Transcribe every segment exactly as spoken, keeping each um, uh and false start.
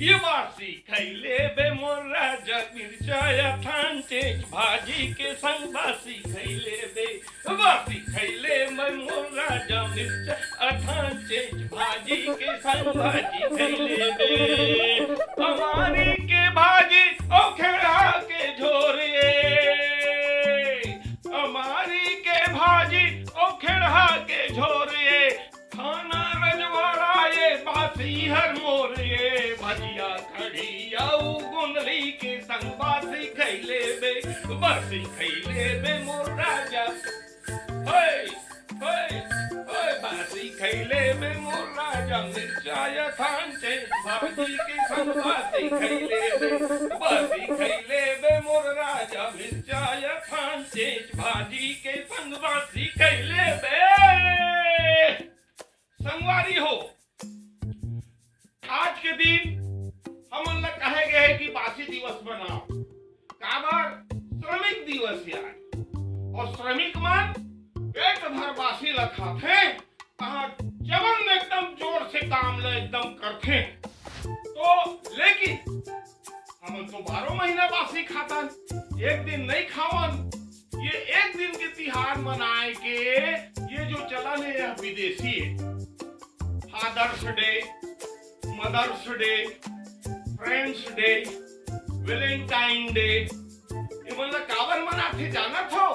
ये बासी खैले बे मोर राजा, मिर्चा अथान चेंच भाजी के संग बासी खैले बे। बासी खैले बे मोर राजा, मिर्चा अथान चेंच भाजी के संग बासी खैले बे। अमारी के भाजी अउ खेड़हा के झोर ये। अमारी के भाजी अउ खेड़हा के झोर ये। खाना रजवाड़ा ये, बासी हर मोर ये। भजिया कढ़ी अउ गोंदली के संग बासी खैले बे। बासी खैले बे मोर राजा। होय, होय, होय, बासी खैले बे मोर राजा, मिर्चा अथान चेंच भाजी के संग बासी खैले बे। बासी खैले बे मोर राजा, मिर्चा अथान चेंच भाजी के संग बासी खैले बे। संगवारी हो, आज के दिन हमन ला कहे गए हे कि बासी दिवस मनाओ। काबर? श्रमिक दिवस हे आज। अउ श्रमिक मन पेट भर बासी ला खाथे, तहाँ जबरन एकदम जोर से काम ला एकदम करथे। तो लेकिन हमन तो बारह महीना बासी खाथन, एक दिन नहीं खावन। ये एक दिन के तिहार मनाए के ये जो चलन हे, यह विदेशी हे। Father's Day, Mother's Day, Friends Day, Valentine Day, ये मन ला काबर मनाथे जानत हो?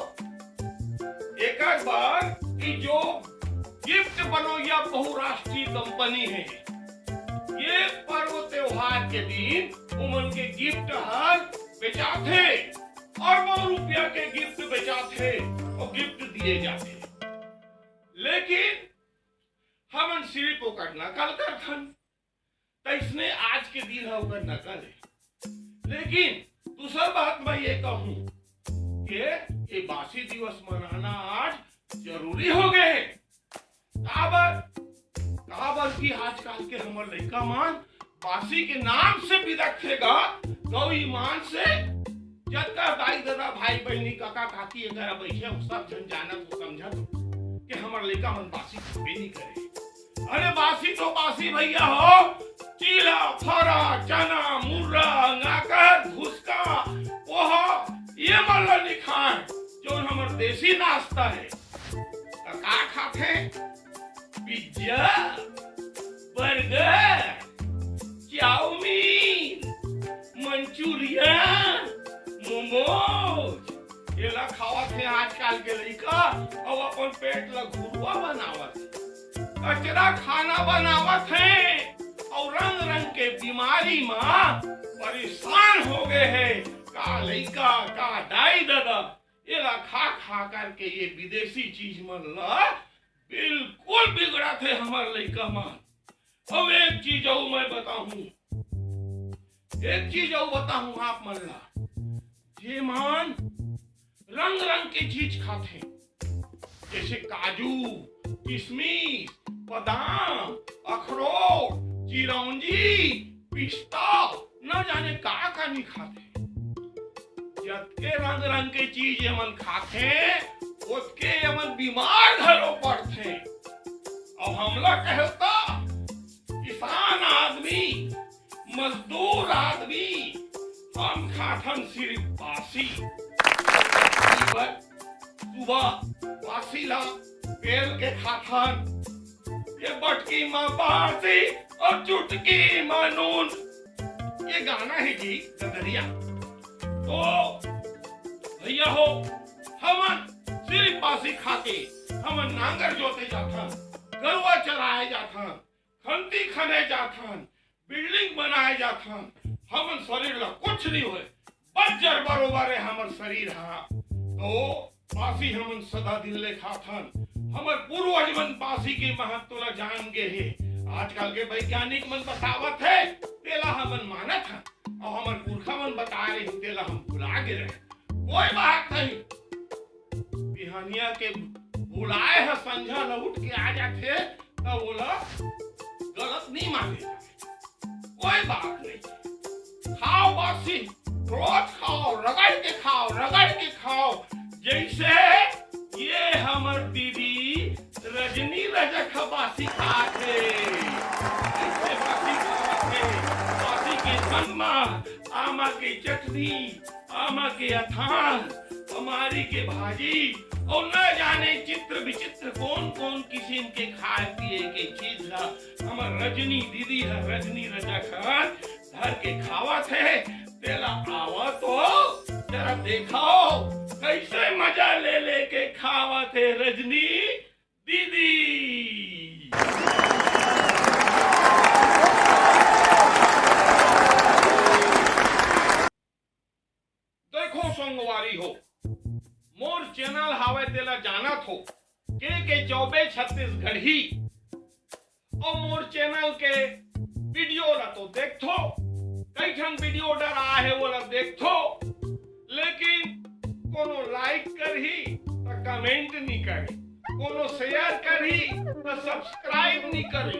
एकर बर कि जो गिफ्ट बनोइया बहुराष्ट्रीय कंपनी हे, ये पर्व त्योहार के दिन उमन के गिफ्ट हर बेचाथे, अरबों रुपया के गिफ्ट बेचाथे अउ गिफ्ट दिए जाथे। लेकिन हमन सिरिफ ओकर नकल करथन। तइसने आज के दिन ह ओकर नकल हे। लेकिन दूसर बात मैं ये कहूँ कि ये बासी दिवस मनाना आज जरूरी हो गए हे। काबर? काबर कि आजकल के हमर लइका मन बासी के नाम से बिदकथे गा, गौ ईमान से। जतका दाई ददा भाई बहिनी काका काकी एकरा बइठे हो, सब झन जानत हो, समझत हो कि हमर लइका मन बासी खाबे नहीं करे। अरे बासी तो बासी भैया हो, चीला फरा चना मुर्रा नाकर घुसका पोहा ये मन ल नहीं खाए, जो हमर देसी नाश्ता हे। त का खाथे? Pizza, burger, chowmein, Manchurian, momos, एला खावत हे आजकल के लइका, अउ अपन पेट ल घुरुआ बनावत हे। कचरा खाना बनावत हे, अउ रंग रंग के बीमारी म परेशान हो गए हे। का लइका, का दाई ददा, एला खा खा करके ये विदेशी चीज मन ल बिल्कुल बिगड़त हे हमर लइका मन। अउ एक चीज अउ मैं बताहूँ, एक चीज अउ बताहूँ आप मन ला, जे मन रंग रंग के चीज खाथे, जैसे काजू, किशमिश, बादाम, अखरोट, चिरौंजी, पिस्ता, न जाने का का नहीं खाथे। जतके रंग रंग के चीज एमन खाथे, ओतके एमन बीमार घलो पड़थे। अब हमला कहता, किसान आदमी, मजदूर आदमी, हम खाथन सिर्फ बासी। सुबह बासी ला पेल के खाथन। ये बटकी मा बासी अउ चुटकी मा नून। ये गाना हे जी गदरिया। तो भैया हो, हमन सिर्फ बासी खाके हमन नांगर जोते जाथन, गरुआ चराए जाथन, खंती खने जाथन, बिल्डिंग बनाए जाथन, हमन शरीर ला कुछ नहीं होय, बज्जर बरोबर हे हमर शरीर हा। तो बासी हमन सदा दिन ले खाथन। हमर पूर्वज मन बासी के महत्व ला जान गे हे। आजकल के वैज्ञानिक मन बतावत हे, तेला हमन मानत हन, अउ हमर पुरखा मन बताए रहिन, तेला हम भुला गे रहेन। कोई बात नहीं, बिहनिया के भुलाए ह संझा लौट के आ जाथे, त ओला गलत नहीं माने जाए। कोई बात नहीं, खाओ बासी, रोज खाओ, रगड़ के खाओ, रगड़ के खाओ। जैसे ये हमर दीदी रजनी रजक ह बासी खात हे, जैसे बासी खात हे, बासी आमा, आमा के चटनी, आमा के अथान, अमारी के भाजी अउ न जाने चित्र विचित्र कोन कोन किसिम के खाए पिए के चीज ला हमर रजनी दीदी ह, रजनी रजक ह धर के खावत हे। तेला आवा तो जरा देखव, कइसे मजा ले लेके खावत हे रजनी दीदी। देखो संगवारी हो, मोर चैनल हावय तेला जानत हो, के के चौबे छत्तीसगढ़ी। अउ मोर चैनल के वीडियो ला तो देखथो, कई ठन वीडियो डर आए हे, वो ला देखथो, लेकिन कोनो लाइक करही त कमेंट नी करे, कोनो शेयर करही त सब्सक्राइब नी करे।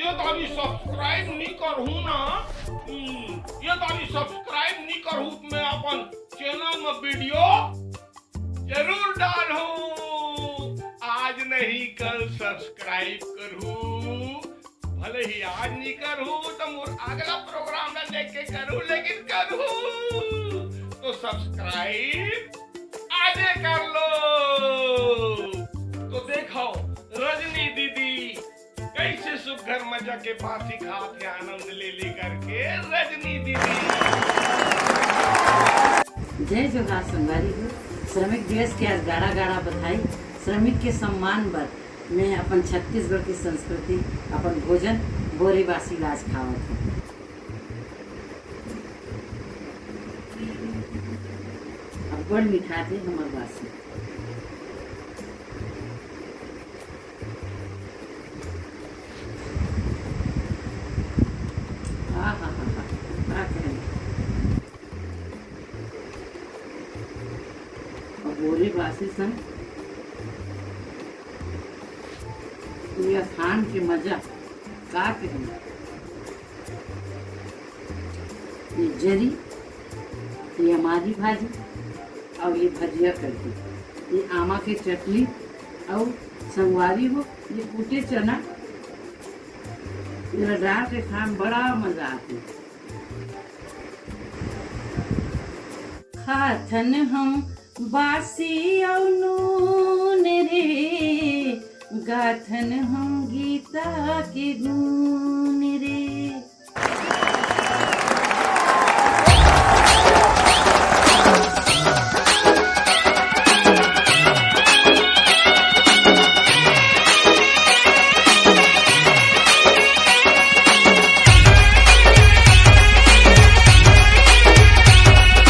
ये तारी सब्सक्राइब नी करहू ना, हम्म, ये तारी सब्सक्राइब नी करहू त मैं अपन चैनल में वीडियो जरूर डालहूं। आज नहीं कल सब्सक्राइब करहू, भले ही आज नहीं करहू तो मोर अगला प्रोग्राम ला देख के करहू, लेकिन करहू तो सब्सक्राइब आजे कर लो। तो देखो रजनी दीदी कैसे सुघर मजा के बासी खात हे आनंद ले ले करके रजनी दीदी। जय जोहार संगवारी हो। श्रमिक दिवस के आज गाड़ा गाड़ा बधाई। श्रमिक के सम्मान बर मैं अपन छत्तीसगढ़ की संस्कृति, अपन भोजन बोरी बासी ला आज खावत हूँ। अब्बड़ मिठाथे हमर बासी। आहाहाहा, का कहें। अब बोरी बासी संग ये खान के मजा का कहें। ये जरी, ये अमारी भाजी अउ ये भजिया करके, ये आमा के चटनी अउ संगवारी हो, ये कूटे चना, ये डाल के खाए में बड़ा मजा आथे। खाथन हम बासी अउ नून रे, गाथन हम गीता के गुण रे।